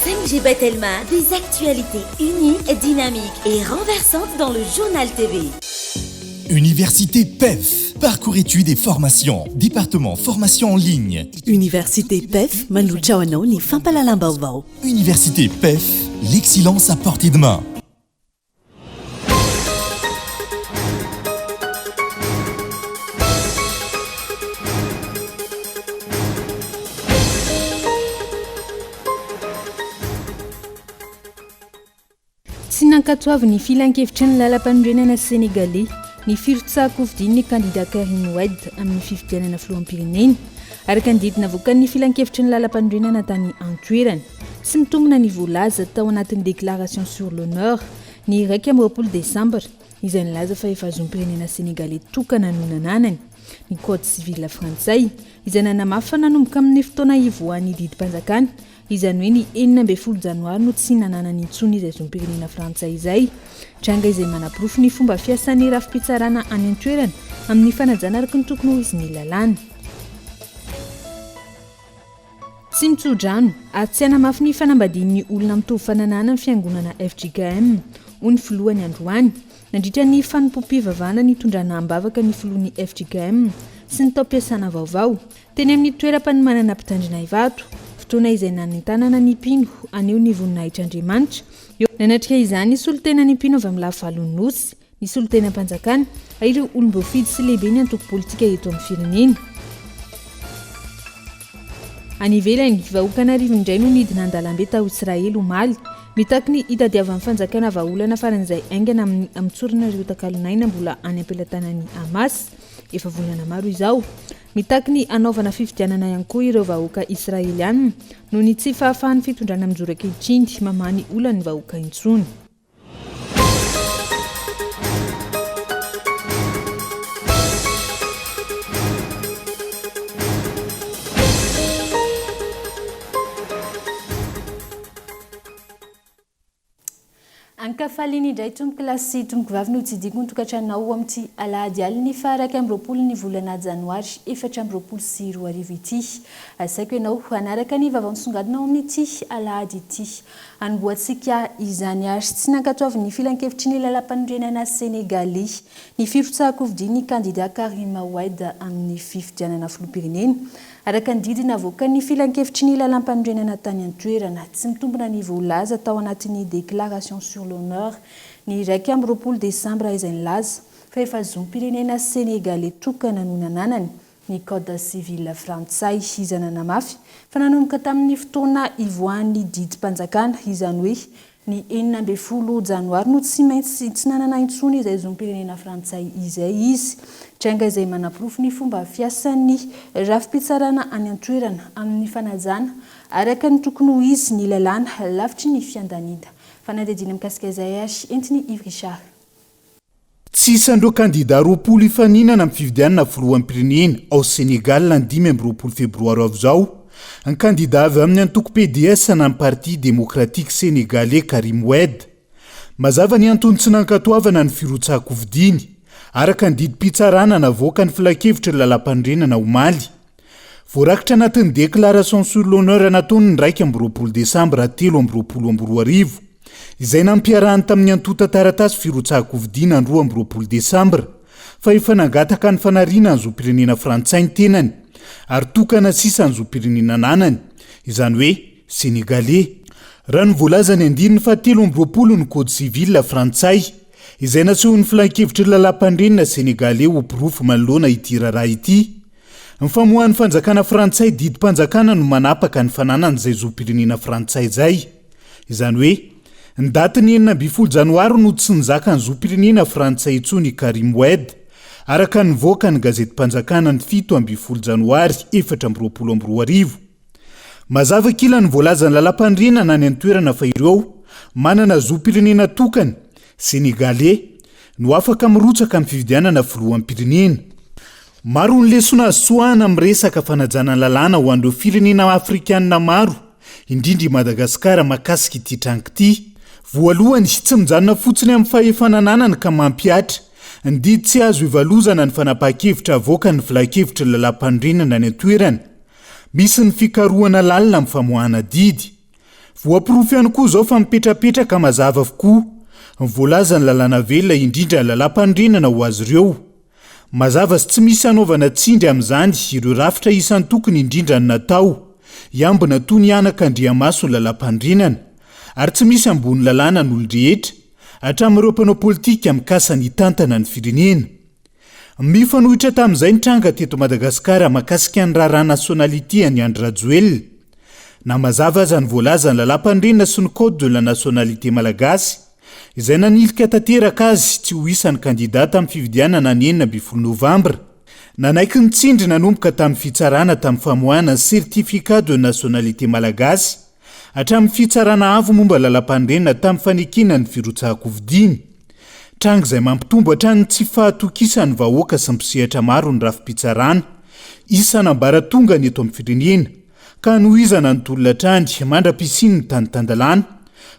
5G by Telma, des actualités uniques, dynamiques et renversantes dans le Journal TV. Université PEF, parcours études et formation, département formation en ligne. Université PEF, manolotra ho anao ny fampahalalam-baovao. Université PEF, l'excellence à portée de main. Tsy nankatoavin'ny filankevitry ny lalampanorenana Senegaley ny firotsahan-kofidian'ny kandidà Karim Wade amin'ny fifidianana filoham-pirenena, araka ny didy navoakan'ny filankevitry ny lalampanorenana tany an-toerana. Tsy mitombina ny voalaza tao anatin'ny déclaration sur l'honneur ny 21 desambra, izay nilaza fa efa zom-pirenena Senegaley tokana no nananany, ny Code civil frantsay, izay nanamafy fa nanomboka amin'ny fotoana ivoahan'ny didim-panjakana Izany hoe ny 16 janoary no tsy nananany intsony izay zom-pirenena frantsay izay. Tranga izay manaporofo ny fomba fiasan'ny rafi-pitsarana any an-toerana amin'ny fanajana araka ny tokony ho izy ny lalàna. Tsy mitso-drano ary tsy hanamafy ny fanambadian'ny olona mitovy fananahana ny fiangonana fjkm, hoy ny filohany androany. Nandritra ny fanompoam-pivavahana nitondrana am-bavaka ny filohan'ny fjkm sy ny taom-piasana vaovao. Teny amin'ny toeram-panomanana Mpitandrina Ivato, fotoana izay nanentanana ny mpino haneho ny voninahitr'Andriamanitra. Eo. Nanatrika izany ny solontenan'ny mpino avy amin'ny lafy valon'ny Nosy, ny solontenam-panjakana, ireo olom-boafidy sy lehiben'ny antoko politika eto amin'ny firenena. Any ivelany, vahoaka an'arivony indray no nidina an-dalambe tao Israely omaly, mitaky ny hitadiavan'ny fanjakana vahaolana faran'izay haingana amin'ny hamotsorana ireo takalon'aina mbola any am-pelatanan'ny Hamas efa volana maro izao. Mitaky ny hanaovana fifidianana ihany koa ireo vahoaka Israeliana noho ny tsy fahafahan'ny fitondrana mijoro ankehitriny mamaha ny olan'ny vahoaka intsony. Ankafaliana indray tompokolahy sy tompokovavy no tsidiko ny tokantranonao amin'ity alahady alin'ny faha 21 ny volana janoary 2024 ity. Asaiko ianao hanaraka ny vaovao misongadina ao amin'ity alahady ity. Hanombohantsika izany ary tsy nankatoavin'ny filankevitry ny lalampanorenana Senegaly ny firotsahan-kofidian'ny kandida Karim Wade amin'ny fifidianana filoham-pirenena Araka ny didy navoakan'ny Filankevitry ny Lalàmpanorenana tany an-toerana, tsy mitombina ny voalaza tao anatin'ny Déclaration sur l'honneur ny 21 desambra izay nilaza fa efa zom-pirenena Senegaley tokana no nananany ny Code civil frantsay izay nanamafy fa nanomboka tamin'ny fotoana ivoahan'ny didim-panjakana, izany hoe Ny 16 janoary no tsy maintsy tsy nanana intsony izay zom-pirenena frantsay izay izy. Tranga izay manaporofo ny fomba fiasan'ny rafi-pitsarana any an-toerana amin'ny fanajana araka ny tokony ho izy ny lalàna lavitry ny fiandaniana. Fanadihadiana mikasika izay ary entin'i Yves Richard. Tsy isan'ireo kandidà 20 hifaninana amin'ny fifidianana filoham-pirenena ao Sénégal ny 25 febroary ho avy izao, ny kandidà avy amin'ny antoko PDS na ny Parti Démocratique Sénégalais Karim Wade. Mazava ny antony tsy nankatoavana ny firotsahan-kofidiany, araka ny didim-pitsarana navoakan'ny filankevitry ny lalàmpanorenana omaly. Voarakitra anatin'ny déclaration sur l'honneur nataony ny 21 desambra 2023, izay nampiarahany tamin'ny antontan-taratasy firotsahan-kofidiana ny 22 desambra, fa efa nangataka ny fanariana ny zom-pirenena frantsay ny tenany, ary tokana sisa ny zom-pirenena ananany, izany hoe Senegaley. Raha ny voalazan'ny andininy faha 23 ny Code civil frantsay, izay nasehon'ny filankevitry ny lalàmpanorenana Senegaley ho porofo manoloana ity raharaha ity, Ny famoahan'ny fanjakana frantsay didim-panjakana no manapaka ny fananany izay zom-pirenena frantsay izay. Izany hoe, ny datin'ny 16 janoary no tsy nizaka ny zom-pirenena frantsay intsony i Karim Wade, araka ny nivoaka ny gazetim-panjakana ny 17 janoary 2024. Mazava kila ny voalazan'ny lalampanorenana any an-toerana fa ireo manana zom-pirenena tokana, Senegaley, no afaka mirotsaka amin'ny fifidianana filoham-pirenena. Maro ny lesona azo tsoahana amin'ny resaka fanajana ny lalàna ho an'ireo firenena afrikanina maro, indrindra i Madagasikara mahakasika ity tranga ity. Voalohany, tsy mijanona fotsiny amin'ny fahefana ananany ka mampihatra ny didy tsy azo ivalozana ny fanapahan-kevitra avoakan'ny filankevitry ny lalàmpanorenana any an-toerana. Misy ny fikarohana lalina amin'ny famoahana didy. Voaporofo ihany koa izao fa mipetrapetraka mazava avokoa ny voalazan'ny lalàna velona indrindra ny lalàmpanorenana ho azy ireo. Mazava sy tsy misy hanaovana tsindry amin'izany ireo rafitra isan-tokony indrindra ny natao hiambina toy ny anaka andriamaso ny lalàmpanorenana ary tsy misy ambony lalàna ny olon-drehetra hatramin'ireo mpanao politika mikasa ny hitantana ny firenena. Mifanohitra tamin'izay ny tranga teto Madagasikara mahakasika ny raharaha nationalité an'i Andry Rajoelina. Na mazava aza ny voalazan'ny lalàmpanorenana sy ny code de la nationalité malagasy, izay nanilika tanteraka azy tsy ho isan'ny kandida tamin'ny fifidianana ny 16 novambra. Nanaiky ny tsindry nanomboka tamin'ny fitsarana tamin'ny famoahana ny certificat de nationalité malagasy hatramin'ny fitsarana avo momba ny lalàmpanorenana tamin'ny fanekena ny firotsahan-kofidiny. Tranga izay mampitombo hatrany ny tsy fahatokisan'ny vahoaka sy ny mpisehatra maro ny rafi-pitsarana isan'ambaratongany eto amin'ny firenena ka hanohizana ny tolona hatrany mandra-pisian'ny tany tan-dalàna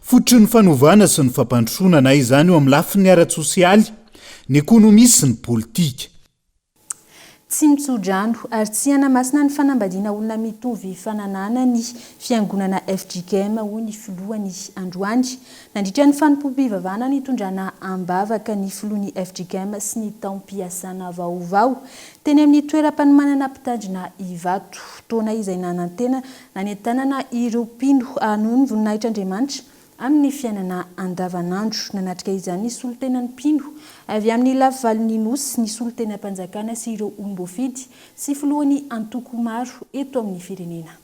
fototry ny fanovana sy ny fampandrosoana na izany eo amin'ny lafiny ara-tsosialy, ny ekonomia sy ny politika. Tsy mitso-drano ary tsy hanamasina ny fanambadiana olona mitovy fananahana ny fiangonana fjkm, hoy ny filohany androany. Nandritra ny fanompoam-pivavahana nitondrana am-bavaka ny filohan'ny fjkm sy ny taom-piasana vaovao teny amin'ny toeram-panomanana mpitandrina Ivato. Fotoana izay nanantena nanentanana ireo mpino hanohy ny voninahitr'Andriamanitra amin'ny fiainana andavanandro. Nanatrika izany ny solontenan'ny mpino avy amin'ny lafivalon'ny Nosy, ny solontenam-panjakana sy ireo olom-boafidy sy filohan'ny antoko maro eto amin'ny firenena.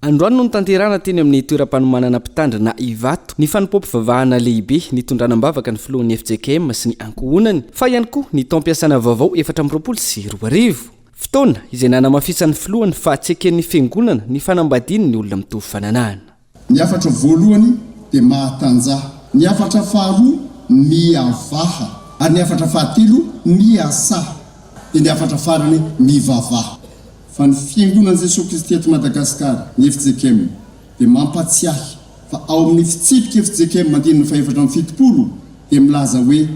Androany no notanterahana teny amin'ny toeram-panomanana mpitandrina Ivato ny fanompoam-pivavahana lehibe nitondrana am-bavaka ny filohan'ny fjkm sy ny ankohonany fa ihany koa ny taom-piasana vaovao 2024. Fotoana izay nanamafisan'ny filohany fa tsy eken'ny fiangonana ny fanambadian'ny olona mitovy fananahana. Ny hafatra voalohany dia mahatanjaha. Ny hafatra faharoa miavaha. Ary ny hafatra fahatelo miasaha. Dia ny hafatra farany mivavaha. Fa ny Fiangonan'i Jesoa Kristy eto Madagasikara, ny fjkm, dia mampatsiahy fa ao amin'ny fitsipika fjkm andininy faha-74 dia milaza hoe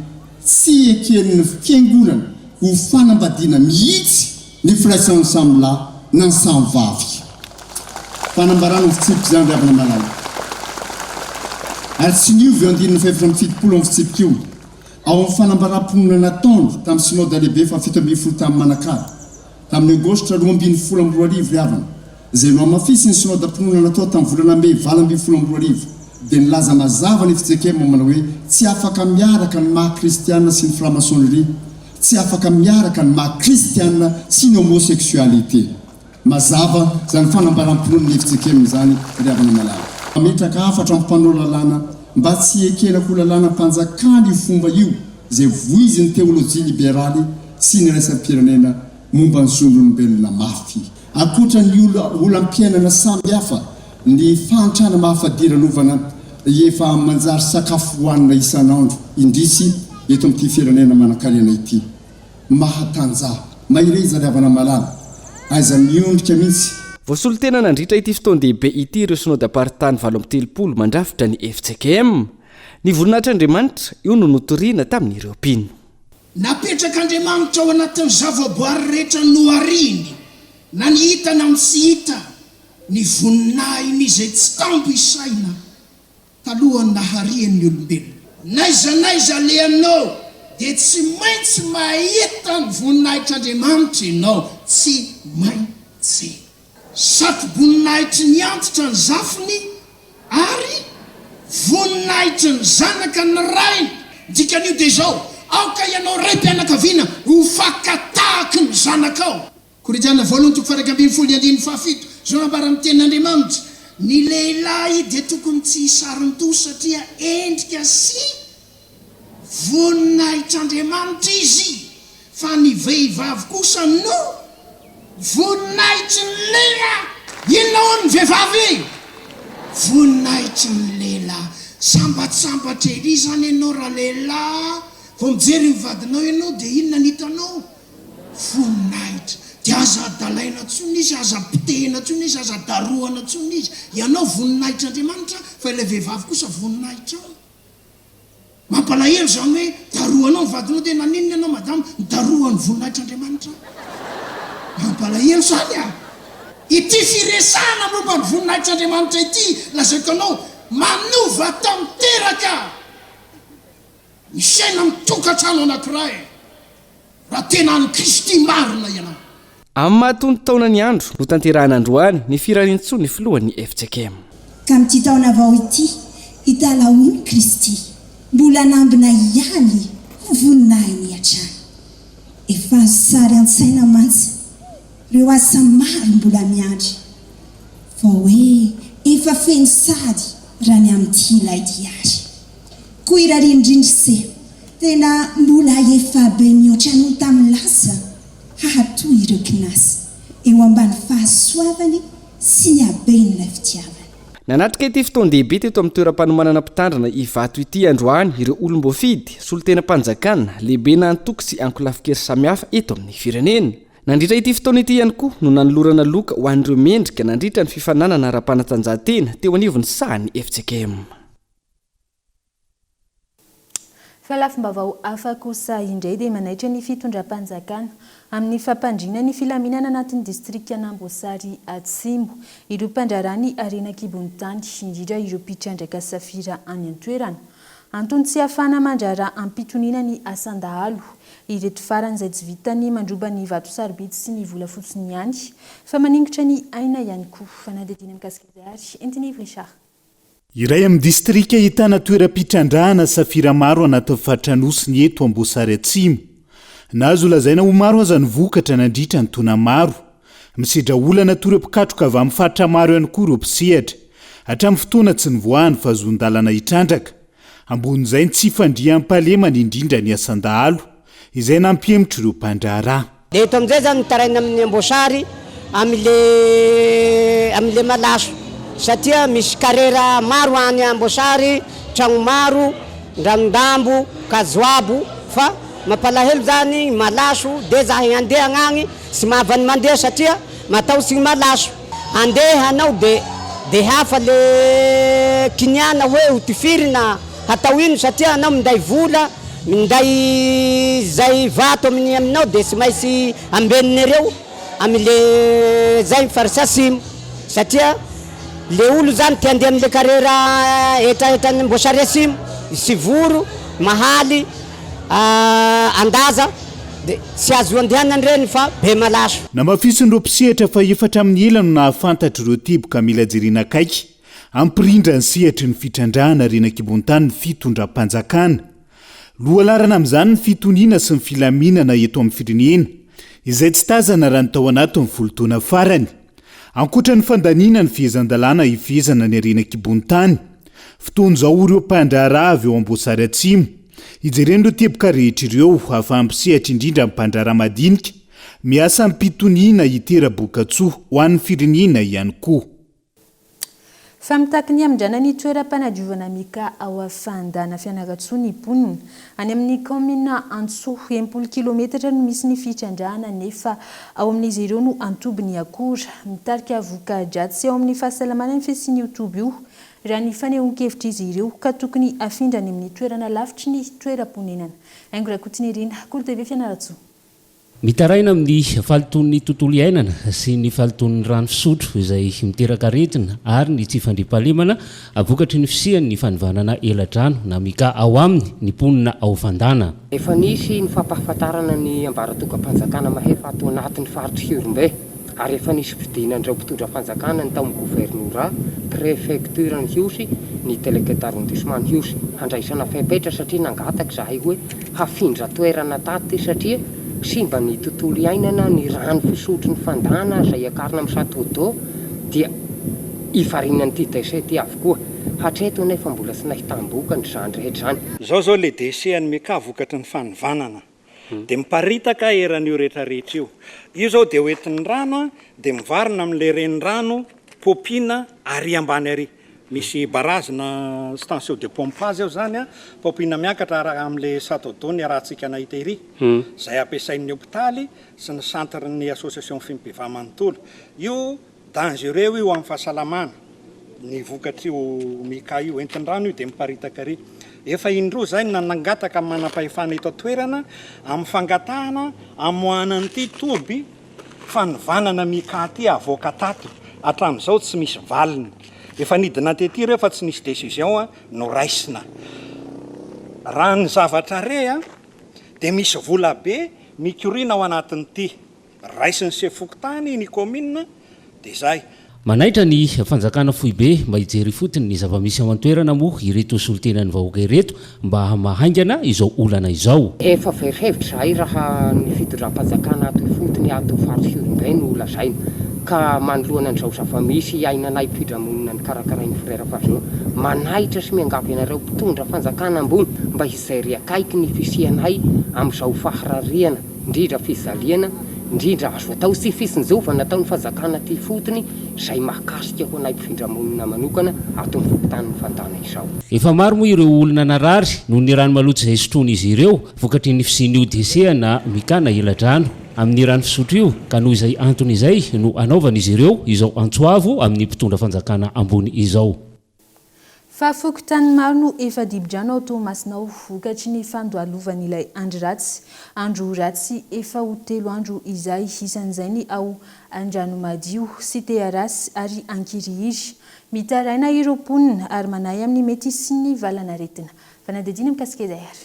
tsy eken'ny Fiangonana ho fanambadiana mihitsy Ny firaisan'ny samy lahy na ny samy vavy. Fanambarana ho fitsipika izany ry havana malala. Ary tsy niova io andininy faha-74 amin'ny fitsipika io. Ao amin'ny fanambaram-pinoana nataony tamin'ny Synoda Lehibe faha-17 tany Manakara, tamin'ny Aogositra 2012 ry havana, izay nohamafisin'ny Synodam-pinoana natao tamin'ny volana Mey 2018, dia nilaza mazava ny fjkm manao hoe tsy afaka miaraka ny maha-kristiana sy ny franc-maçonnerie, Tsy afaka miaraka ny maha kristiana sy ny homosexualité. Mazava izany fanambaram-pinoan'ny fjkm izany ry havana malala. Mametraka hafatra amin'ny mpanao lalàna mba tsy hiekena ho lalànam-panjakana io fomba io izay voizin'ny teolojia liberaly sy ny iraisam-pirenena momba ny zon'olombelona mafy. Ankoatra ny olam-piainana samihafa, ny fahantrana mahafadiranovana efa manjary sakafo hohanina isan'andro, indrisy, eto amin'ity firenena manankarena ity. Mahatanjaha. Mahereza ry havana malala. Aiza miondrika mihitsy. Voasolo tena nandritra ity fotoan-dehibe ity ireo Synodamparitany 38 mandrafitra ny fjkm. Ny voninahitr'Andriamanitra, io no notorina tamin'ireo mpino. Napetrak'Andriamanitra ao anatin'ny zavaboary rehetra nohariny, na ny hita na ny tsy hita, ny voninahiny izay tsy tambo isaina talohan'ny nahariany ny olombelona. N'aiza n'aiza alehanao dia tsy maintsy mahita ny voninahitr'Andriamanitra ianao, tsy maintsy. Satroboninahitry ny antitra ny zafiny ary voninahitry ny zanaka ny rainy. Ny dikan'io dia izao, aoka ianao raim-pianakaviana ho faka-tahaky ny zanakao. Korintiana voalohany toko faha-11 ny andininy fahafito, izao no ambaran'ny Tenin'Andriamanitra, Ny lehilahy dia tokony tsy hisaron-doha satria endrika sy voninahitr'Andriamanitra izy, fa ny vehivavy kosa no voninahitry ny lehilahy. Inona hono ny vehivavy? Voninahitry ny lehilahy. Sambatsambatra ery izany ianao ralehilahy, vao mijery ny vadinao ianao dia inona ny hitanao? Voninahitra. Dia aza adalaina intsony izy, aza potehina intsony izy, aza darohana intsony izy. Ianao voninahitr'Andriamanitra fa ilay vehivavy kosa voninahitrao. Mampalahelo izany hoe darohanao ny vadinao dia naninona ianao madama nidarohan'ny voninahitr'Andriamanitra aho. Mampalahelo izany a! Ity firesahana momba ny voninahitr'Andriamanitra ity, lazaiko anao, manova tanteraka ny fiainan'ny tokantrano anankiray raha tena an'i Kristy marina ianao. Amin'ny maha tonon-taona ny andro, notanterahina androany ny firariantsoa ny filohan'ny fjkm. Ka amin'ity taona vao ity, hitalahoan'i Kristy, mbola hanambina ihany ho voninahiny hatrany. Efa azo sary an-tsaina mantsy ireo asa maro mbola miandry, vao hoe efa feno sady raha ny amin'ity ilay diary. Koa irariana indrindra ise, tena mbola efa be mihoatra noho tamin'ny lasa hahatoy ireo kinasa eo ambany fahasoavany sy ny haben'ilay fitiavany. Nanatrika ity fotoan-dehibe teto amin'ny toeram-panomanana mpitandrina Ivato ity androany ireo olom-boafidy, solontenam-panjakana, lehibena antoko sy ankolafin-kery samihafa eto amin'ny firenena. Nandritra ity fotoana ity ihany koa no nanolorana loka ho an'ireo mendrika nandritra ny fifaninanana ara-panatanjahantena teo anivon'ny sahan'ny fjkm. Fa lafim-baovao hafa kosa indray dia manaitra ny fitondram-panjakana amin'ny fampandriana ny filaminana anatin'ny distrikan'Amboasary Atsimo ireo mpandraharaha ny harena an-kibon'ny tany, indrindra ireo mpitrandraka safira any an-toerana. Antony tsy ahafahana mandraharaha am-pitoniana ny asan-dahalo ireto farany izay tsy vitan'ny mandroba ny vato sarobidy sy ny vola fotsiny ihany fa maningotra ny aina ihany koa. Fanadihadiana mikasika izay ary entin'i Yves Richard. Iray amin'ny distrika ahitana toeram-pitrandrahana safira maro anatin'ny faritra Anosy ny eto Amboasary Atsimo. Na azo lazaina ho maro aza ny vokatra nandritra ny taona maro. Misedra olana toy ireo mpikatroka avy amin'ny faritra maro ihany koa ireo mpisehatra. Hatramin'ny fotoana tsy nivoahan'ny fahazoan-dalana hitrandraka. Ambonin'izay ny tsy fandriampahalemana indrindra ny asan-dahalo izay nampihemotra ireo mpandraharaha. Dia eto amin'izay zany mitaraina amin'ny Amboasary amin'le amin'le malaso satria misy carrière maro any Amboasary, tragno maro, Andranondambo, Kazoabo fa mampalahelo zany malaso de zahay andeha agnagny tsy mahavany mandeha satria matahotsy ny malaso. Andeha hanao de de hafa le kiniana hoe ho tifirina hatao ino satria anao minday vola minday zay vato amin'ny aminao de tsy maintsy ambeninareo amle zay faritra atsimo satria le olo zany te andeha amle carrière hetrahetran'ny Amboasary atsimo Isivoro Mahaly Andaza de tsy azo andehanana reny fa be malaso. Namafisin'ireo mpisehatra fa efa hatramin'ny ela no nahafantatra ireo teboka mila jerena akaiky hampirindra ny sehatry ny fitrandrahana harena an-kibon-tany ny fitondram-panjakana. Lohalaharana amin'izany ny fitoniana sy ny filaminana eto amin'ny firenena, izay tsy tazana raha ny tao anatin'ny folo taona farany. Ankoatra ny fandaniana ny fehezan-dalàna hifehezana ny harena an-kibon'ny tany, fotoana izao ho ireo mpandraharaha avy ao Amboasary Atsimo, hijerena ireo teboka rehetra ireo hahafaha-misehatra indrindra ny mpandraharaha madinika, miasa amim-pitoniana hitera-bokatsoa ho an'ny firenena ihany koa. Fa mitaky ny hamindrana ny toeram-panadiovana Mika ao Fandana Fianarantsoa ny mponina. Any amin'ny kaominina Antsoha, 60 kilometatra no misy ny fitrandrahana nefa ao amin'izy ireo no antoby ny akora. Mitarika voka-dratsy eo amin'ny fahasalamana ny fisian'io toby io, raha ny fanehoan-kevitr'izy ireo, ka tokony hafindra any amin'ny toerana lavitry ny toeram-ponenana. Haingo Rakotonirina, Kolo TV Fianarantsoa. Mitaraina amin'ny fahalotoan'ny tontolo iainana sy ny fahalotoan'ny rano fisotro izay miteraka aretina ary ny tsy fandriampahalemana vokatry ny fisian'ny fanivanana ela-drano na mica ao aminy ny mponina ao Fandana. Efa nisy ny fampahafantarana ny ambaratongam-panjakana mahefa ato anatin'ny faritr'i Ihorombe ary efa nisy fidinan'ireo mpitondra fanjakana ny tao amin'ny governorat, prefecture an'Ihosy, ny délégué d'arrondissement an'Ihosy handraisana fepetra satria nangataka izahay hoe hafindra toerana tato ity satria simba ny tontolo iainana, ny rano fisotro ny fandana izay akarina amin'ny château d'eau dia ivarinan'ity déchet ity avokoa. Hatreto anefa mbola tsy nahitam-bokany izany rehetra izany. Izao izao ilay déchet an'i Meka vokatry ny fanivanana dia miparitaka eran'io rehetra rehetra io. Io izao dia hoentin'ny rano dia mivarina amin'ilay renirano paopiana ary ambany ary. Misy barrage na station de pompage ao izany an, paopiana miakatra ary amin'ilay château d'eau niarahantsika nahita ery, izay ampiasain'ny hopitaly sy ny centre-n'ny association Fimpiva manontolo. Io dangereux io amin'ny fahasalamana, ny vokatr'io mica io, entin-drano io dia miparitaka ery. Efa indroa izay no nangataka amin'ny manam-pahefana eto an-toerana amin'ny fangatahana hamoahana an'ity toby. Fanivanana Mika ty avoaka tato, hatramin'izao tsy misy valiny. Efa nidina tety ireo fa tsy nisy décision noraisina. Raha ny zavatra re dia misy vola be mikoriana ao anatin'ity. Raisin'ny sefo fokontany ny kaominina dia izay. Manaitra ny fanjakana foibe mba hijery ifotony ny zava-misy ao an-toerana moa ireto solontenan'ny vahoaka ireto mba hamaha haingana izao olana izao. Efa very hevitra izahay raha ny fitondram-panjakana ato ifotony ato faritra Ihorombe no lazaina ka manoloana an'izao zava-misy iainanay mpifidramonina nokarakarain'ny Frère Fazon. Manaitra sy miangavy anareo mpitondra fanjakana ambony mba hijery akaiky ny fisianay amin'izao faharariana indrindra fijaliana, indrindra azo atao sy fitsinjovana ataon'ny fanjakana aty ifotony izay mahakasika ho anay mpifindramonina manokana ato amin'ny fokontanin'i Fandana izao. Efa maro moa ireo olona narary noho ny rano maloto izay sotroin'izy ireo vokatry ny fisian'io déchet na mikana eladrano amin'ny rano fisotro io ka noho izay antony izay no anaovan'izy ireo izao antso avo amin'ny mpitondra fanjakana ambony izao. Fa fokontany maro no efa dibo-drano ao Toamasina ao vokatry ny fandoalovan'ilay andry ratsy. Andro ratsy efa ho telo andro izay, isan'izay ny ao Andranomadio, Cité Arasy ary Ankirihiry. Mitaraina ireo mponina ary manahy amin'ny mety hisian'ny valan'aretina. Fanadihadiana mikasika izay ary.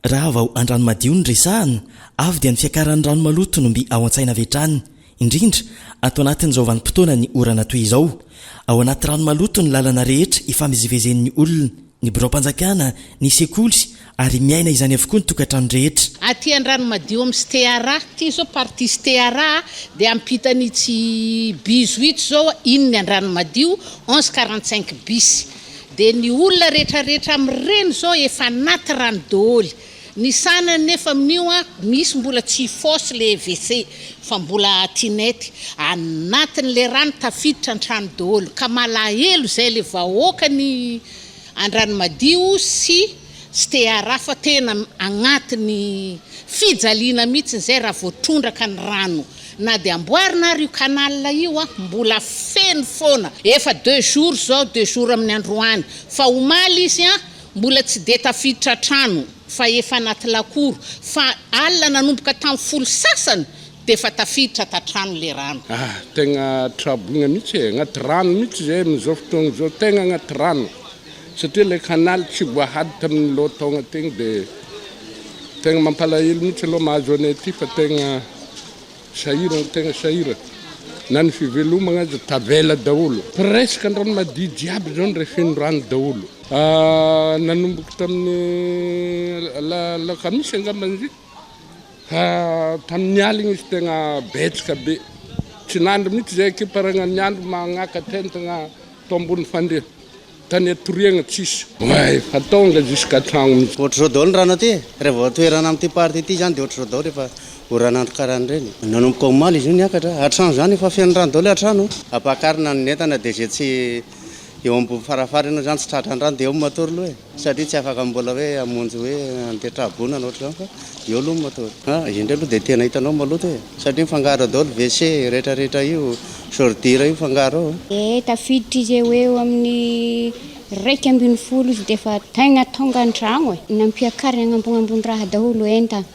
Raha vao Andranomadio no resahana, avy dia ny fiakaran'ny rano maloto no mby ao an-tsaina avy hatrany. Indrindra, ato anatin'izao vanim-potoanan'ny orana toy izao. Ao anaty rano maloto ny lalana rehetra ifamezivezen'ny olona, ny biraom-panjakana, ny sekoly, ary miaina izany avokoa ny tokantrano rehetra. Aty Andranomadio amin'ny Steara, ity izao partie Steara dia ampitan'itsy bizo itsy izao iny ny Andranomadio, 11 45 bis. Dia ny olona retraretra amin'ireny izao efa anaty rano daholo. Ny sanany nefa amin'io an, misy mbola tsy fosse le WC fa mbola tinette. Anatin'le rano tafiditra an-trano daholo. Ka malahelo izay le vahoaka ny Andranomadio sy Steara fa tena agnatin'ny fijaliana mihitsy izay raha vao tondraka ny rano. Na dia amboarina ary io canal io an, mbola feno foana. Efa deux jours zao, deux jours amin'ny androany. Fa omaly izy an, mbola tsy dia tafiditra an-trano fa efa anaty lakoro. Fa alina nanomboka tamin'ny folo sasany dia efa tafiditra tan-trano le rano. Ah, tegna traboigna mihitsy e, agnaty rano mihitsy zay amin'izao fotoagna izao, tegna agnaty rano. Satria ilay canal tsy voahady tamin'ny lohataogna tegna dia tegna mampalahelo mihitsy aloha mahazo anay aty fa tegna sahirana tegna sahirana. Na ny fivelomagna aza tavela daholo. Presque Andranomadio jiaby zao ndray feno rano daholo. Nanomboka tamin'ny alakamisy angamba izy fa tamin'ny aligny izy tegna betsaka be. Tsy nandry mihitsy zay ekipa raha ny andro magnakatra entagna tao ambony fandriana. Tany atoriagna tsisy. Oay fa tonga jusqu'à tragno mihitsy. Ohatr'izao daholo ny rano aty e! Raha vao toerana amin'ity partie ity izany dia ohatr'izao daholo rehefa oran'andro karahan'ireny. Nanomboka omaly izy io niakatra. Hatrano izany efa feno rano daholo hatrano. Ampakarina ny entana dia izay tsy eo ambony farafara ianao izany tsy tratran'ny rano dia eo matory aloha e! Satria tsy afaka mbola hoe hamonjy hoe handeha traboina na ohatr'izany fa eo aloha matory. Ah, izy indray aloha dia tena hitanao maloto e! Satria mifangaro daholo WC retraretra io, ordure io mifangaro ao. Eh, tafiditra izy eo ho eo amin'ny 11 izy dia efa tegna tonga an-tragno e. Nampiakariny agnambognambon-draha daholo entagna.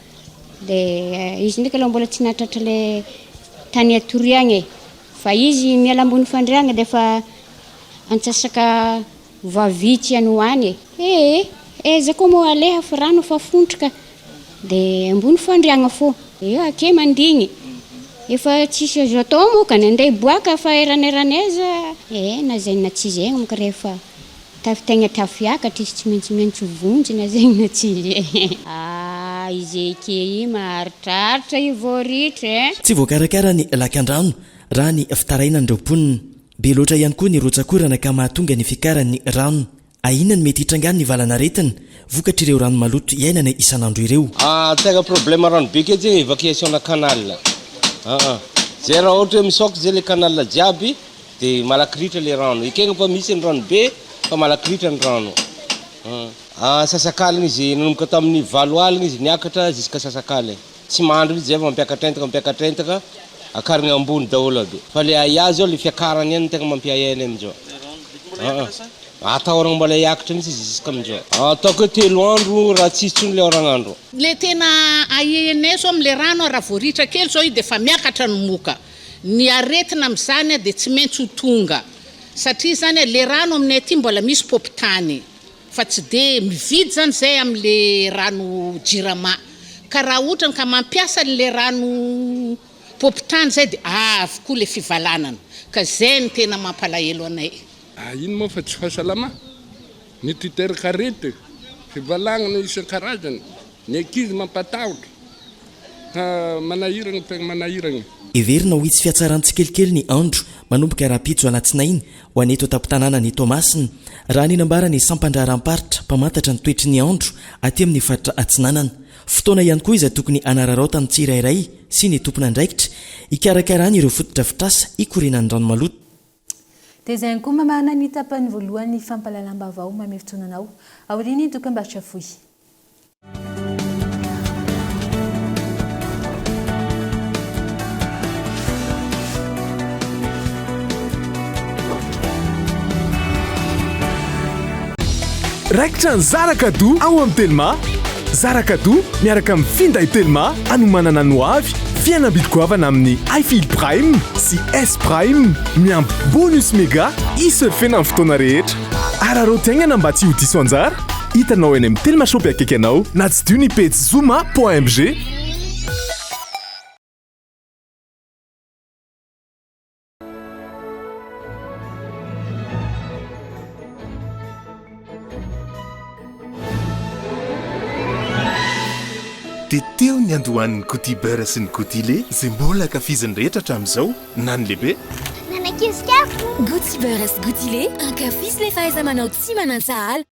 Dia izy ndraiky aloha mbola tsy nahatratra le tany atoriagna e. Fa izy miala ambony fandriagna dia efa antsasaka Vao vitsy any ho any e! Ee, aiza koa moa aleha fa rano efa fontroka de ambony fandriagna fô. Eo ake mandigny, efa tsisy azo atao moa ka, nandeha hiboaka fa eranerana aiza. Ee, na zegny na tsy zegny manko rehefa taf tegna tafiakatra izy tsy maintsy miantso vonjy na zegny na tsy zegny. Ah, izy eke io maharitraritra io vao ritra e! Tsy voakarakara ny lakandrano raha ny fitarainan'ireo mponina. Be loatra ihany koa ny rotsak'orana ka mahatonga ny fiakaran'ny rano. Ahiana ny mety hitrangan'ny valan'aretina vokatr'ireo rano maloto iainana isan'andro ireo. Ah tegna problème rano be ke zegny évacuation na canal aa zay raha ohatra hoe misaoka zay le canal jiaby de malaky ritra le rano ekegna fa misy ny rano be fa malaky ritra ny rano aa sasakalina izy nanomboka tamin'ny valo aligna izy niakatra jusqu'à sasakalina. Tsy mandry mihitsy zay fa mampiakatra entana mampiakatra entana, akarigna ambony daholo aby. Fa le ahiahy zao le fiakarany ihany no tegna mampiahiahy anay amizao. Aa. Atahoragna mbola hiakatra mihitsy izy jusqu'amin'izao. Ataoko hoe telo andro raha tsisy intsony le oragnandro. Le tena ahiahianay zao amle rano raha vao ritra kely zao io de efa miakatra ny moka. Ny aretina amzany de tsy maintsy ho tonga satria zany le rano aminay aty mbola misy paopy tany fa tsy de mividy zany zay amle rano jirama ka raha otrany ka mampiasa anle rano paopy tany zay de avy koa le fivalanana ka zay no tena mampalahelo anay. Ah ino moa fa tsy fahasalama? Ny titeraka aretina, fivalagnana isan-karazany, ny ankizy mampatahotra, ha manahiragna tegna manahiragna. Heverina ho hisy fihatsarany tsikelikely ny andro manomboka rahampitso alatsinainy ho an'ny eto an-tampon-tanànan'i Toamasina, raha ny nambaran'ny sampandraharaham-paritra mpamantatra ny toetry ny andro aty amin'ny faritra Atsinanana. Fotoana ihany koa izay tokony hanararaotan'ny tsirairay sy ny tompon'andraikitra hikarakarany ireo fotodrafitrasa hikorianan'ny rano maloto. Dia izay ihany koa mamarana ny tapany voalohan'ny fampahalalam-baovao manome fotoana anao aorian'ny dokambarotra fohy. Raikitra ny zara cadeau ao amin'ny Telma. Zara cadeau miaraka amin'ny finday Telma hanomanana ny hoavy, fihenam-bidy goavana amin'ny iFeel Prime sy S Prime, miampy bonus mega hi-surfer-na amin'ny fotoana rehetra. Araraoty haingana mba tsy ho diso anjara. Hitanao eny amin'ny Telma Shop akaiky anao na tsidiho ny pejy zoma point mg. Dia teo ny niandohan'ny Gouty Beurre sy ny Gouty Lait izay mbola ankafizin'ny rehetra hatramin'izao, na ny lehibe. Na ny ankizy kely. Gouty Beurre sy Gouty Lait, ankafizo ilay fahaiza-manao tsy manan-tsahala.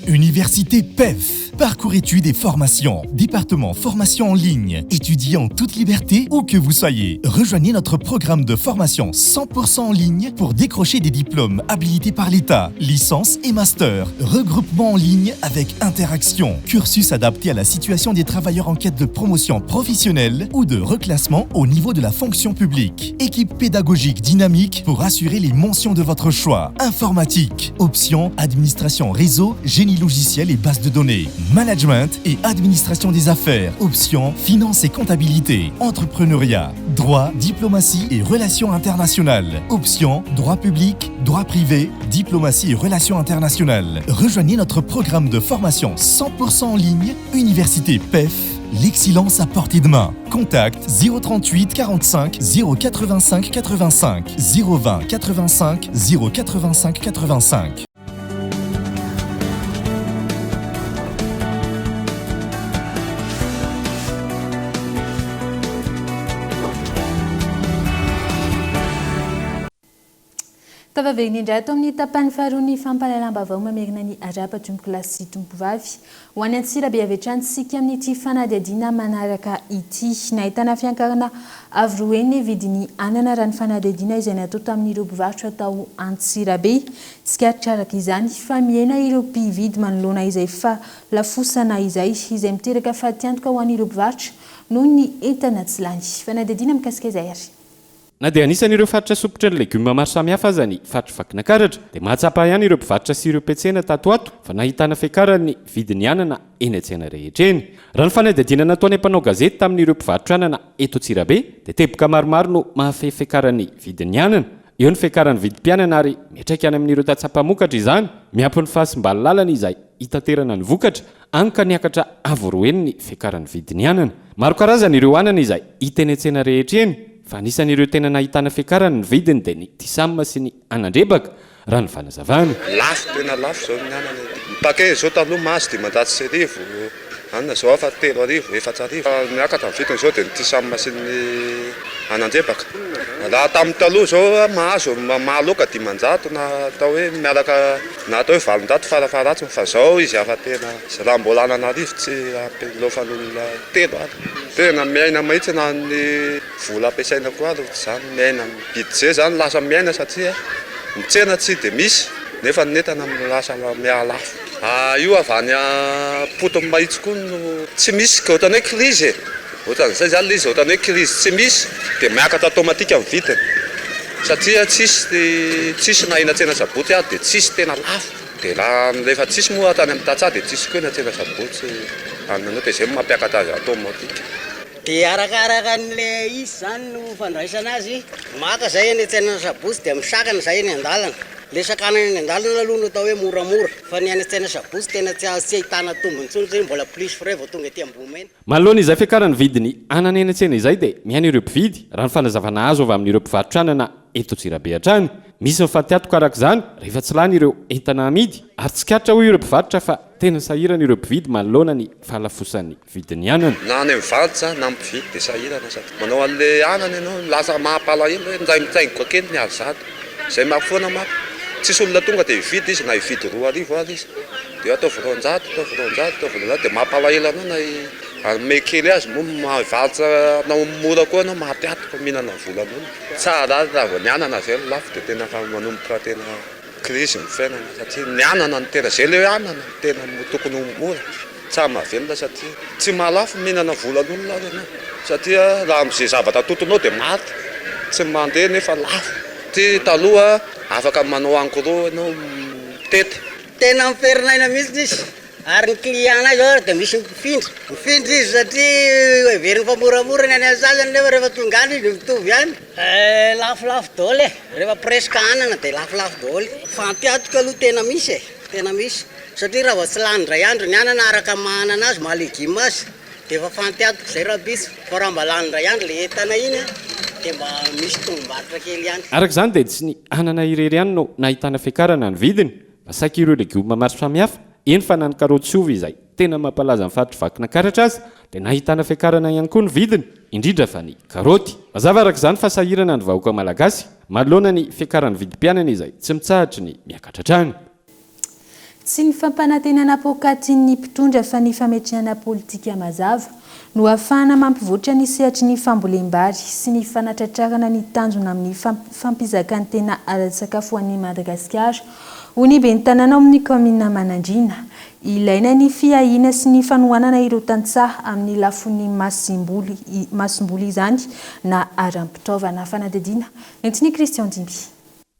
Université PEF, parcours études et formation, département formation en ligne, étudiez en toute liberté où que vous soyez. Rejoignez notre programme de formation 100% en ligne pour décrocher des diplômes habilités par l'État, licence et master, regroupement en ligne avec interaction, cursus adapté à la situation des travailleurs en quête de promotion professionnelle ou de reclassement au niveau de la fonction publique. Équipe pédagogique dynamique pour assurer les mentions de votre choix. Informatique, option, administration réseau, génie logiciel et base de données, management et administration des affaires, option, finance et comptabilité, entrepreneuriat, droit, diplomatie et relations internationales, option, droit public, droit privé, diplomatie et relations internationales. Rejoignez notre programme de formation 100% en ligne, Université PEF, l'excellence à portée de main. Contact 038 45 085 85 020 85 085 85. Tafaverina indray ato amin'ny tapany faharoa ny fampahalalam-baovao mamerina ny arahaba tompokolahy sy tompovavy. Ho any Antsirabe avy hatrany isika amin'ity fanadihadiana manaraka ity. Nahitana fiankarana avo roa heny ny vidin'ny anana raha ny fanadihadiana izay natao tamin'ireo mpivarotra tao Antsirabe. Tsikaritra araka izany fa mihena ireo mpividy manoloana izay fahalafosana izay, izay miteraka fatiantoka ho an'ireo mpivarotra noho ny entana tsy lany. Fanadihadiana mikasika izay ary. Na dia anisan'ireo faritra sompitry ny legioma maro samihafa aza ny faritr'i Vakinankaratra dia mahatsapa ihany ireo mpivarotra sy ireo mpiantsena tato ho ato fa nahitana fiakaran'ny vidin'ny anana eny an-tsena rehetra eny. Raha ny fanadihadiana nataonay mpanao gazety tamin'ireo mpivarotra anana eto Antsirabe dia teboka maromaro no mahafehy fiakaran'ny vidin'ny anana. Eo ny fiakaran'ny vidim-piainana ary miantraika any amin'ireo tantsaha mpamokatra izany, miampy ny fahasimban'ny lalana izay hitaterana ny vokatra Any ka niakatra avo roa heny ny fiakaran'ny vidin'ny anana. Maro karazana ireo anana izay hita eny an-tsena rehetra eny, fa anisan'ireo tena nahitana fiakarany ny vidiny dia ny Tisam sy ny anandrebaka, raha ny fanazavana. Lafo, tena lafo izao ny anana ety. Ny paquet izao taloha mahazo 1500, anona izao hafa 3000, 4000. Niakatra ny vidiny izao dia ny Tisam sy ny anandrebaka. Raha tamin'ny taloha izao mahazo mahaloaka 500 na atao hoe miaraka. Na atao hoe 800 farafaharatsiny fa zao izy afa tena raha mbola hanana arivo tsy ampy laofan'olona telo ary. Tena miaina mahitsy na ny vola ampiasaina koa ary ohatr'izany miaina ny budget zany lasa miaina satria ny tsena tsy dia misy nefa ny entana lasa mihalafo. Io avy any am-potony mahitsy koa no tsy misy ka ohatran'ny hoe crise e! Ohatran'izay zany le izy ohatran'ny hoe crise tsy misy dia miakatra automatique ny vidiny. Satria tsisy tsisy na eny an-tsena sabotsy ary dia tsisy tena lafo. Dia raha rehefa tsisy moa hatrany amin'ny tantsaha dia tsisy koa eny an-tsena sabotsy anona an'io dia izay no mampiakatra azy automatique. Dia arakaraka an'ilay izy izany no fandraisana azy, maka izay eny an-tsena sabotsy dia misakana izay eny an-dalana. Ilay sakanana eny an-dalana aloha no atao hoe moramora, fa ny any an-tsena sabotsy tena tsy azo tsy ahitana tombony intsony satria mbola plus frais vao tonga ety Ambohimena. Manoloana izay fiakaran'ny vidin'ny anana eny an-tsena izay dia miaina ireo mpividy, raha ny fanazavana azo avy amin'ireo mpivarotra anana eto Antsirabe hatrany. Misy ny fatiantoka araka izany rehefa tsy lany ireo entana amidy ary tsikaritra hoy ireo mpivarotra fa tena sahirana ireo mpividy manoloana ny fahalafosan'ny vidin'ny anana. Na any amin'ny mpivarotra na amin'ny mpividy dia sahirana satria manao an'ilay anana ianao lasa mampalahelo hoe indray mitsaingoka kely ny arizato. Izay mafy foana manko. Tsisy olona tonga dia hividy izy na hividy 2000 ary izy. Dia ataovy 200, ataovy 200, ataovy 200 dia mampalahelo anao na hanome kely azy moa mivarotra anao mora koa ianao maty antoka mihinana ny volan'olona. Tsara ary raha vao ny anana izay no lafo dia tena efa manomboka tena crise ny fiainana satria ny anana no tena izay ilay hoe anana no tena tokony ho mora. Tsara mahavelona satria tsy mahalafo mihinana volan'olona ary ianao satria raha amin'izay zavatra atotonao dia maty tsy mandeha nefa lafo. Ty taloha afaka manao en gros ianao mitety. Tena miferinaina mihitsy izy ary ny client-nay zao ary dia misy mifindra, mifindra izy satria heveriny fa moramora ny any amin'ny sasany nefa rehefa tonga any izy mitovy ihany. Lafolafo daholo e, rehefa presque anana dia lafolafo daholo. Fampiatoka aloha tena misy e, tena misy satria raha vao tsy lany indray andro ny anana araka ny maha anana azy, maha legioma azy dia efa fantiatoka izay rahampitso fa raha mba lany indray andro ilay entana iny dia mba misy tombom-barotra kely ihany. Araka izany dia tsy ny anana irery ihany no nahitana fiakarana ny vidiny fa saika ireo legioma maro samihafa, eny fa na ny karaoty sy ovy izay tena mampalaza ny faritr'i Vakinankaratra aza dia nahitana fiakarana ihany koa ny vidiny, indrindra fa ny karaoty. Mazava araka izany fa sahirana ny vahoaka malagasy manoloana ny fiakaran'ny vidim-piainana izay tsy mitsahatry ny miakatra hatrany. Tsy ny fampanantenana poakatin'ny mpitondra fa ny fametrahana politika mazava no ahafahana mampivoatra ny sehatry ny fambolem-bary sy ny fanatratrarana ny tanjona amin'ny fampizakan-tena ara-tsakafo ho an'i Madagasikara, hoy ny ben'ny tanàna ao amin'ny kaominina Manandriana. Ilaina ny fiahiana sy ny fanohanana ireo tantsaha amin'ny lafiny masomboly masomboly izany na ara-pitaovana. Fanadihadiana nentin'i Christian Dimby.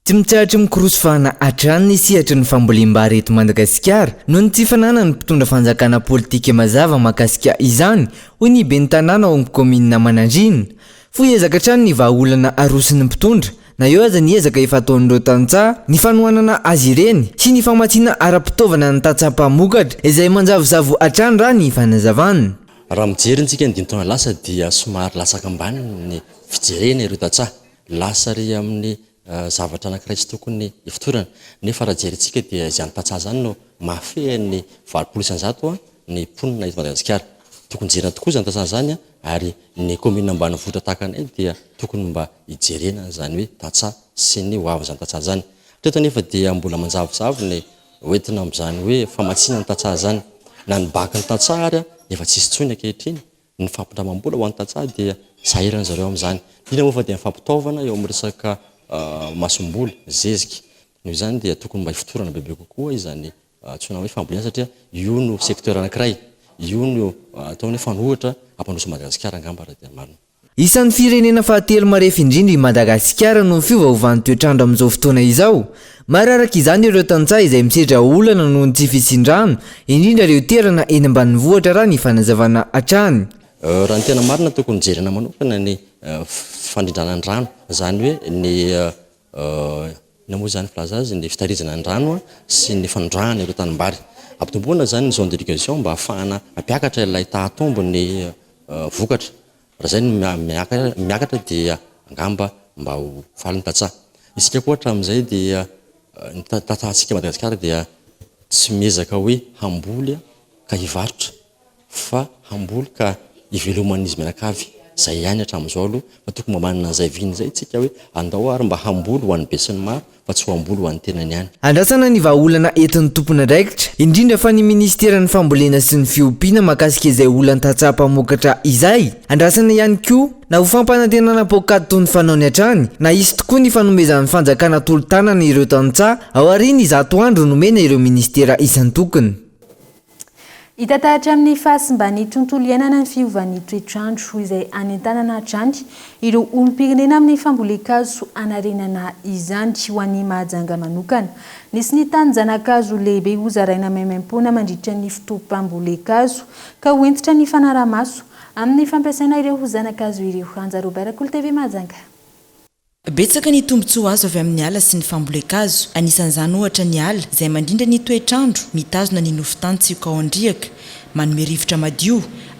Tsy mitsahatra mikorosy fahana hatrany ny sehatry ny fambolem-bary eto Madagasikara noho ny tsy fananan'ny mpitondra fanjakana politika mazava mahakasika izany, hoy ny ben'ny tanàna ao amin'ny kaominina Manandriana. Fohy ezaka hatrany ny vahaolana aroson'ny mpitondra, na eo aza ny ezaka efa ataon'ireo tantsaha, ny fanohanana azy ireny sy ny famatsiana ara-pitaovana ny tantsaha mpamokatra izay manjavozavo hatrany raha ny fanazavana. Raha mijery isika ny dimy taona lasa dia somary latsaka ambany ny fijerena ireo tantsaha. Lasa ary amin'ny zavatra anankiray tsy tokony hifotorana. Nefa raha jerentsika dia izany tantsaha izany no mahafehy ny 80% ny mponina eto Madagasikara. Tokony jerena tokoa izany tantsaha izany ary ny kaominina ambanivohitra tahaka anay dia tokony mba hijerena an'izany hoe tantsaha sy ny ho avin'izany tantsaha izany. Hatreto anefa dia mbola manjavozavo ny hoentina amin'izany hoe famatsiana ny tantsaha izany. Na ny bankin'ny tantsaha ary efa tsisy intsony ankehitriny. Ny fampindramam-bola ho an'ny tantsaha dia sahirana zareo amin'izany. Indrindra moa fa dia ny fampitaovana eo amin'ny resaka masomboly, zezika. Noho izany dia tokony mba hifotorana bebe kokoa izany antsoina hoe fambolena satria io no secteur anankiray, io no ataony hoe fanohitra hampandroso an'i Madagasikara angamba raha tena marina. Isan'ny firenena fahatelo marefo indrindra i Madagasikara noho ny fiovaovan'ny toetr'andro amin'izao fotoana izao. Maro araka izany ireo tantsaha izay misedra olana noho ny tsy fisian-drano, indrindra ireo toerana eny ambanivohitra raha ny fanazavana hatrany. Raha ny tena marina tokony jerena manokana ny fandrindrana ny rano, izany hoe ny inona moa izany filaza azy, ny fitahirizana ny rano sy ny fanondrahana ireo tanimbary. Ampitomboana izany ny zone d'irrigation mba hahafahana mampiakatra ilay tahatombo ny vokatra. Raha izay no miakatra dia angamba mba ho faly ny tantsaha. Isika koa hatramin'izay dia ny tantsahantsika Madagasikara dia tsy miezaka hoe hamboly ka hivarotra fa hamboly ka hiveloman'izy mianakavy. Izay ihany hatramin'izao aloha fa tokony mba manana an'izay vina izay isika hoe andao ary mba hamboly ho an'ny besinimaro fa tsy ho hamboly ho an'ny tenany ihany. Andrasana ny vahaolana entin'ny tompon'andraikitra, indrindra fa ny minisiteran'ny Fambolena sy ny Fiompiana mahakasika izay olan-tantsaha mpamokatra izay. Andrasana ihany koa, na ho fampanantenana poakaty toy ny fanaony hatrany, na hisy tokoa ny fanomezan'ny fanjakana tolo-tanana ireo tantsaha aorian'ny 100 andro nomena ireo minisitera isan-tokony. Hita taratra amin'ny fahasimban'ny tontolo iainana ny fiovan'ny toetr'andro, izay hanentanana hatrany ireo olom-pirenena amin'ny fambolen-kazo hanarenana izany. Ho an'i Mahajanga manokana, nisy ny tanin-janakazo lehibe hozaraina maimaimpoana mandritra ny fotoam-pambolen-kazo, ka ho hentitra ny fanaraha-maso amin'ny fampiasaina ireo zana-kazo ireo. Anja Robert, Kolo TV Mahajanga. Betsaka ny tombontsoa azo avy amin'ny ala sy ny fambolen-kazo. Anisan'izany ohatra ny ala, izay mandrindra ny toetr'andro, mitazona ny nofon-tany tsy ho kaon-driaka, manome rivotra madio,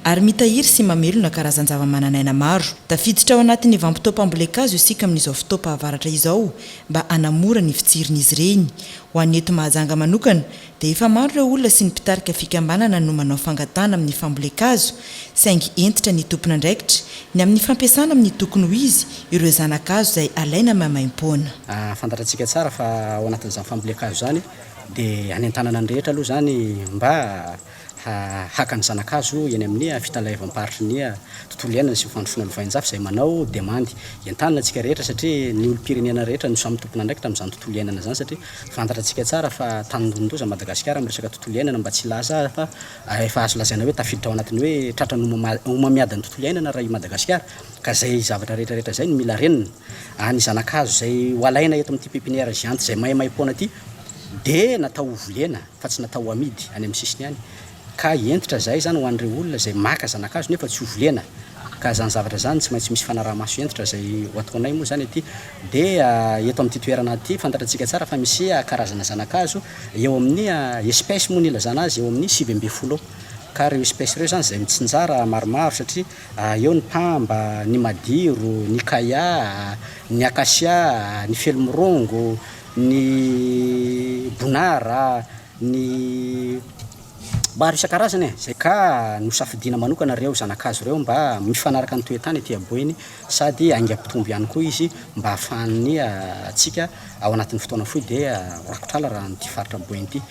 ary mitahiry sy mamelona karazan-javamananaina maro. Tafiditra ao anatin'ny vanim-potoam-pambolen-kazo isika amin'izao fotoam-pahavaratra izao mba hanamora ny fitsirin'izy ireny. Ho an'ny eto Mahajanga manokana, dia efa maro ireo olona sy ny mpitarika fikambanana no manao fangatahana amin'ny fambolen-kazo, saingy hentitra ny tompon'andraikitra ny amin'ny fampiasana amin'ny tokony ho izy ireo zana-kazo izay alaina maimaimpoana. Fantatratsika tsara fa ao anatin'izany fambolen-kazo izany dia hanentanana ny rehetra aloha izany mba haka ny zana-kazo eny amin'ny fitaleavam-paritry ny tontolo iainana sy ny fandrosoana lovainjafy izay manao demandy. Entanina antsika rehetra satria ny olom-pirenena rehetra no samy tompon'andraikitra amin'izany tontolo iainana izany satria fantatratsika tsara fa tandindon-doza Madagasikara amin'ny resaka tontolo iainana mba tsy hilaza fa efa azo lazaina hoe tafiditra ao anatin'ny hoe tratran'ny homamiadan'ny tontolo iainana raha i Madagasikara ka izay zavatra rehetra rehetra izay no mila renina. Ny zana-kazo izay ho alaina eto amin'ity pépinière géante izay maimaim-poana ity dia natao ho volena fa tsy natao ho amidy any amin'ny sisiny any ka hentitra izahay izany ho an'ireo olona izay maka zana-kazo nefa tsy ho volena ka izany zavatra izany tsy maintsy misy fanaraha-maso hentitra izay ho ataonay moa izany aty dia eto amin'ity toerana ity fantatratsika tsara fa misy karazana zana-kazo eo amin'ny espèce moa ny ilazana azy eo amin'ny 19 eo ka ireo espèce ireo izany izay mitsinjara maromaro satria eo ny pamba, ny madiro, ny kaya, ny acacia, ny felomirongo, ny bonara, ny maro isan-karazany e! Izay ka nosafidiana manokana ireo zana-kazo ireo mba mifanaraka ny toe-tany aty Aboeny sady haingam-pitombo ihany koa izy mba ahafahan'ny antsika ao anatin'ny fotoana fohy dia ho rakotr'ala raha an'ity faritra Boeny ity.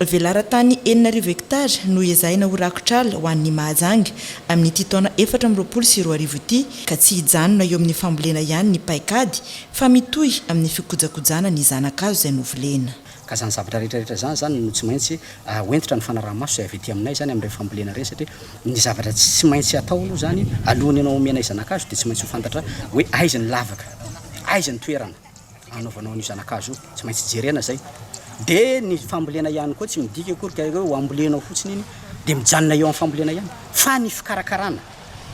Velaran-tany 6000 hektara no ezahina ho rakotr'ala ho an'ny Mahajanga amin'ity taona 2024 ity ka tsy hijanona eo amin'ny fambolena ihany ny paikady fa mitohy amin'ny fikojakojana ny zana-kazo izay novolena. Ka izany zavatra rehetra rehetra izany izany no tsy maintsy ho hentitra ny fanaraha-maso izay avy ety aminay izany amin'ireny fambolena ireny satria ny zavatra tsy maintsy atao aloha izany alohan'ny ianao omenay zana-kazo dia tsy maintsy ho fantatra hoe aiza ny lavaka, aiza ny toerana anaovanao an'io zana-kazo io, tsy maintsy jerena izay. Dia ny fambolena ihany koa tsy midika akory ka hoe ho ambolenao fotsiny iny dia mijanona eo amin'ny fambolena ihany fa ny fikarakarana,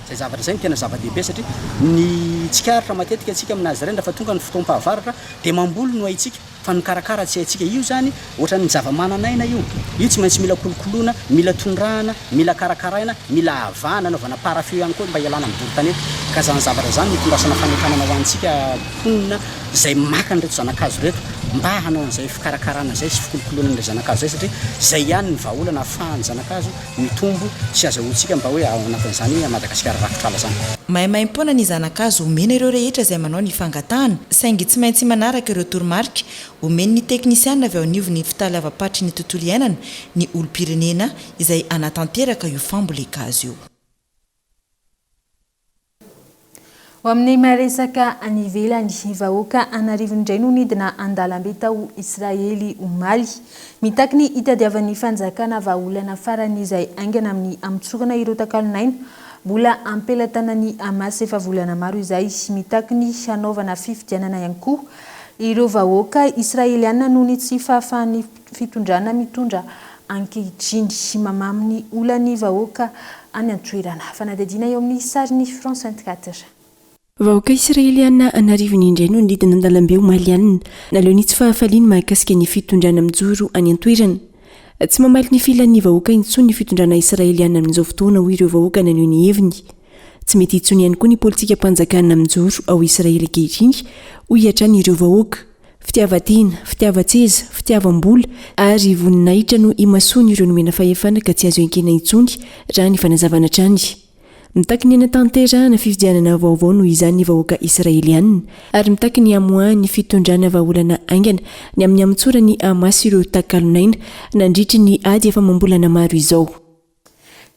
izay zavatra izay no tena zava-dehibe satria ny tsikaritra matetika antsika aminazy ireny rehefa tonga ny fotoam-pahavaratra dia mamboly no haintsika fa ny mikarakara tsy haintsika. Io izany ohatran'ny zava-manan'aina io. Io tsy maintsy mila kolokoloina, mila tondrahana, mila karakaraina, mila avahana, anaovana parafeu ihany koa mba hialana amin'ny doro tanety. Ka izany zavatra izany no itondrasana fanentanana ho antsika mponina izay maka an'ireto zana-kazo ireto mba hanao an'izay fikarakarana izay sy fikolokoloana an'ilay zana-kazo izay satria izay ihany ny vahaolana ahafahan'ny zana-kazo mitombo sy azahoantsika mba hoe ao anatin'izany Madagasikara rakotr'ala izany. Maimaimpoana ny zana-kazo omena ireo rehetra izay manao ny fangatahana, saingy tsy maintsy manaraka ireo toromarika omen'ny teknisiana avy ao anivon'ny fitaleavam-paritry ny tontolo iainana ny olom-pirenena izay hanatanteraka io fambolen-kazo io. Ho amin'ny resaka any ivelany, vahoaka an'arivony indray no nidina an-dalambe tao Israely omaly. Mitaky ny hitadiavan'ny fanjakana vahaolana faran'izay haingana amin'ny hamotsorana ireo takalon'aina mbola am-pelatanan'ny Hamas efa volana maro izay. Mitaky ny hanaovana fifidianana ihany koa ireo vahoaka Israeliana noho ny tsy fahafahan'ny fitondrana mitondra ankehitriny. Mamamy ny olan'ny vahoaka any an-toerana. Fanadihadiana eo amin'ny sarin'ny France 24. Vahoaka Israeliana an'arivony indray no nidina an-dalambe omaly alina, naleo ny tsy fahafaliany mahakasika ny fitondrana mijoro any an-toerana. Tsy mamaly ny filan'ny vahoaka intsony ny fitondrana Israeliana amin'izao fotoana hoy ireo vahoaka naneho ny heviny. Tsy mety intsony ihany koa ny politikam-panjakana mijoro ao Israely ankehitriny hoy hatrany ireo vahoaka. Fitiavan-tena, fitiavan-tseza, fitiavam-bola ary voninahitra no imasoan'ireo nomena fahefana ka tsy azo enkena intsony, raha ny fanazavana hatrany. Mitaky ny hanatanterahana fifidianana vaovao noho izany ny vahoaka Israeliana ary mitaky ny hamoahan'ny fitondrana vahaolana haingana ny amin'ny hamotsoran'ny Hamas ireo takalon'aina nandritry ny ady efa amam-bolana maro izao.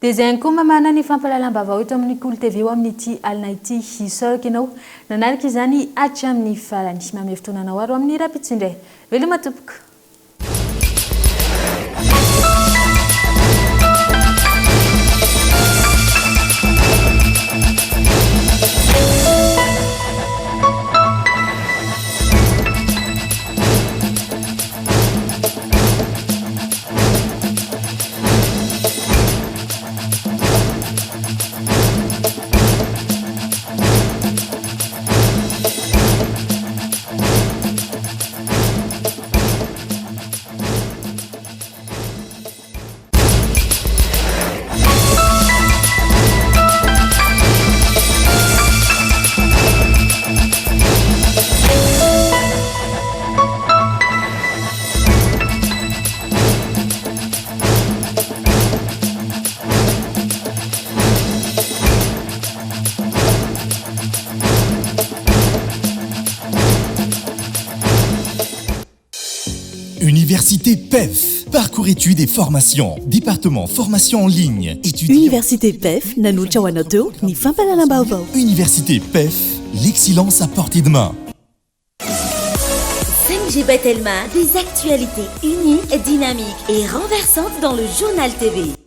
Dia izay ihany koa mamahana ny fampahalalam-baovao eto amin'ny Kolo TV ho amin'ity alina ity. Isaorako ianao nanaraka izany hatramin'ny farany. Manome fotoana anao ary ho amin'ny rahampitso indray. Veloma tompoko. Université PEF, parcours études et formation, département formation en ligne, études. Université PEF nanolotra ho anao teo ny fampahalalam-baovao. Université PEF, l'excellence à portée de main. 5G by Telma, des actualités uniques, dynamiques et renversantes dans le journal TV.